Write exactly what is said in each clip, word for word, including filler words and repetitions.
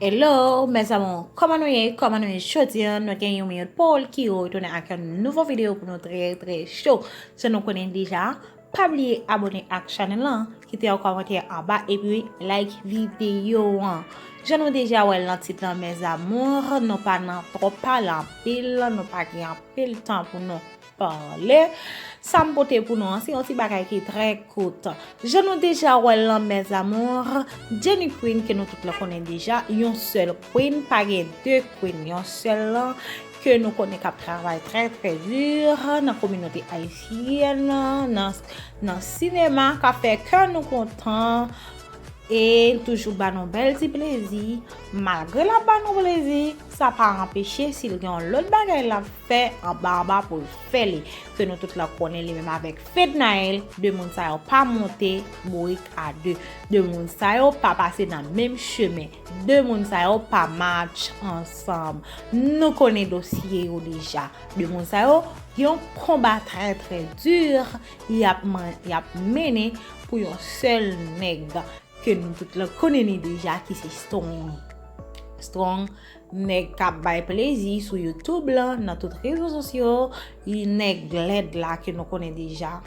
Hello, mes amours, kòman nou ye? Kòman nou ye jodi a? Nou gen yon minit pou l ki retounen ak yon nouvo videyo pou nou trè, trè cho. Jan nou konnen deja, pa bliye abòne ak chanèl lan, kite yon kòmantè anba epi like videyo an. Jan nou deja wè l nan tit lan, mes amours, nou pa nan twòp pale anpil, nou pa gen anpil tan pou nou pale. Sa m pote pou nou an, se yon ti bagay ki trè kout. Jan nou deja wè l lan, mes amours, Jenny Queen, ke nou tout la konnen deja, yon sèl queen, pa gen de queen, yon sèl lan, ke nou konnen k ap travay trè, trè di nan kominote ayisyèn, nan, nan sinema, k ap fè kè nou kontan, e l toujou ba nou bèl ti plezi. Malgre l ap ba nou plezi, sa pa anpeche si l gen yon lòt bagay l ap fè anba anba pou l fè li. Ke nou tout la konnen li menm avèk Fednaelle, de moun sa yo pa monte bourik a de. De moun sa yo pa pase nan menm chemen. De moun sa yo pa match ansanm. Nou konnen dosye yo deja. De moun sa yo gen yon konba trè, trè di y ap man-, y ap mennen pou yon sèl nèg ke nou tout la konnen li deja, ki se Strong. Strong, nèg k ap bay plezi sou YouTube lan, nan tout rezo sosyo, li nèg lèd la ke nou konnen deja,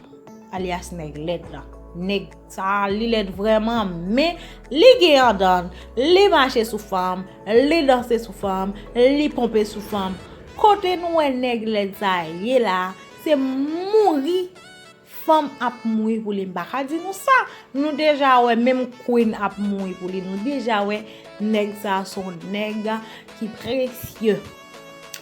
alyas nèg lèd la. Nèg sa, li lèd vrèman, men li gen andan, li mache sou fanm, li danse sou fanm, li ponpe sou fanm. Kote nou wè nèg lèd sa ye la, se mouri fanm ap mouri pou li. M pa ka di nou sa. Nou deja wè menm queen ap mouri pou li. Nou deja wè nèg sa se yon nèg ki presye.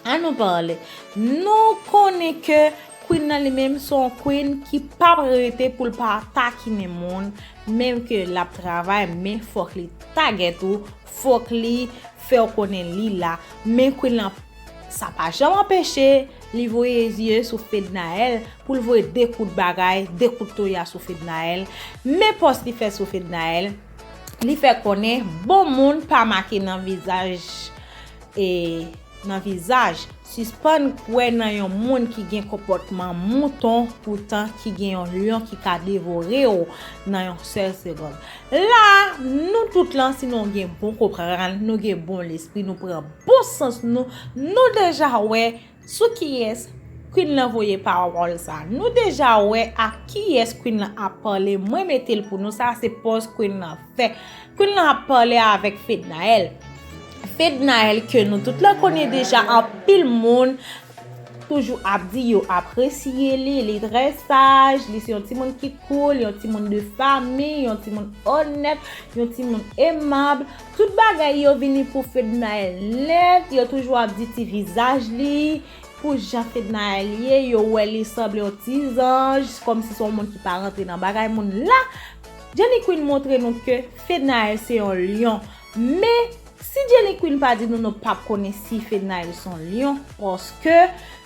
An nou pale. Nou konnen ke queen nan li menm se yon queen ki p ap rete pou l pa takinen moun. Menm ke l ap travay, men fòk li tagèt ou, fòk li fè w konnen li la. Men queen lan, sa pa janm anpeche li voye zye sou Fednaelle, pou l voye de kout bagay, de kout toya sou Fednaelle. Men pòs li fè sou Fednaelle, li fè konnen bon moun pa make nan vizaj, e nan vizaj. Sispann kwè nan yon moun ki gen konpòtman mouton, poutan ki gen yon lyon ki ka devore w nan yon sèl segonn. La, nou tout lan, si nou gen bon konprann, nou gen bon lespri, nou pran bon sans nou, nou deja wè sou kiyès queen lan voye pawòl sa. Nou deja wè ak kiyès queen lan ap pale. Mwen mete l pou nou, sa se pòz queen lan fè. Queen lan ap pale avèk Fednaelle. Fednaelle ke nou tout la konnen deja, anpil moun toujou ap di yo apresye li, li trè saj, li se yon timoun ki cool, yon timoun de fanmi, yon timoun onèt, yon timoun emab. Tout bagay yo vini pou Fednaelle nèt, yo toujou ap di ti vizaj li, pou jan Fednaelle ye, yo wè li sanble yon ti zanj, kòmsi se yon moun ki pa rantre nan bagay moun. La, Jenny Queen montre nou ke Fednaelle se yon lyon. Men, si Jenny Queen pa di nou, nou p ap konnen si Fednaelle se yon lyon, paske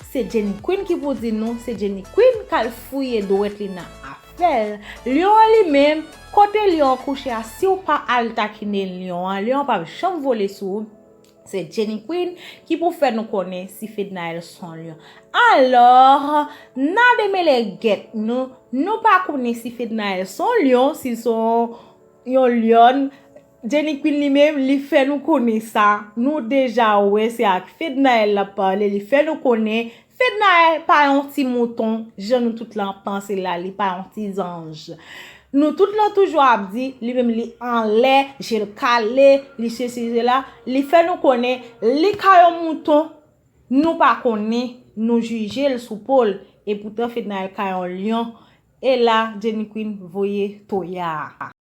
se Jenny Queen ki pou di nou, se Jenny Queen k al fouye dwèt li nan afè l. Lyon an li menm, kote lyon an kouche a, si w pa al takinen lyon an, lyon an p ap janm vole sou ou. Se Jenny Queen ki pou fè nou konnen si Fednaelle se yon lyon. Alò, n a demele gèt nou, nou pa konnen si Fednaelle se yon lyon, si se yon, yon lyòn. Jenny Queen li menm, li fè nou konnen sa. Nou deja wè se ak Fednaelle l ap pale, li fè nou konnen Fednaelle pa yon ti mouton, jan nou tout lan panse la, li pa yon ti zanj. Nou tout lan toujou ap di, li menm li anlè, je l kale, li sesi, sela, li fè nou konnen, li ka yon mouton, nou pa konnen, nou jije l sou po l, e poutan Fednaelle ka yon lyon, e la, Jenny Queen voye toya a.